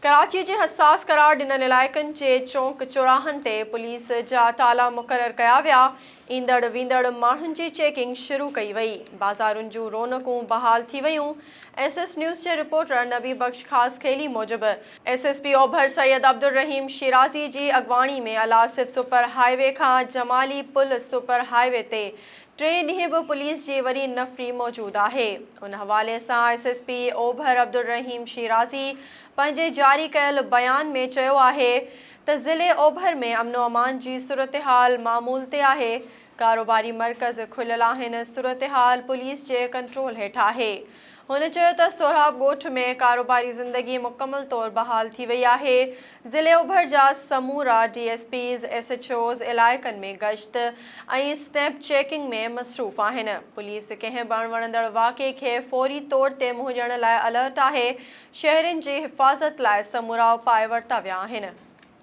ڪراچي جي حساس قرار ڏنل علائقن جي چونڪ چوراهن تي پوليس جا ٽالا مقرر ڪيا ويا، ايندڙ ويندڙ ماڻهن جي چيڪنگ شروع ڪئي وئي، بازارن جون رونقون بحال ٿي ويون، ايس ايس نيوز جي رپورٽر نبي بخش خاصخيلي موجب، ايس ايس پي اوڀر سيد عبدالرحيم شيرازي جي اڳواڻي ۾ الاسف سپر هاء وي کان جمالي پل سپر هاء وي تي ٽئين ڏينهن به پوليس جي وڏي نفري موجود آهي. ان حوالي سان ايس ايس پي اوڀر عبدالرحيم شيرازي پنهنجي جاري ڪيل بيان ۾ چيو آهي ته ضلعي اوڀر ۾ امن و امان جي صورتحال معمول تي آهي، ڪاروباري مرڪز کليل آهن، صورتحال پوليس جي ڪنٽرول هيٺ آهي. هن چيو ته سهراب ڳوٺ ۾ ڪاروباري زندگي مڪمل طور بحال ٿي وئي آهي، ضلعي اوڀر جا سمورا D S Ps, S H Os علائقن ۾ گشت ۽ اسنيپ چيڪنگ ۾ مصروف آهن، پوليس ڪنهن به اڻوڻندڙ واقعي کي فوري طور تي منهن ڏيڻ لاء الرٽ آهي، شهرين جي حفاظت لاء سمورا اپاء ورتا ويا آهن.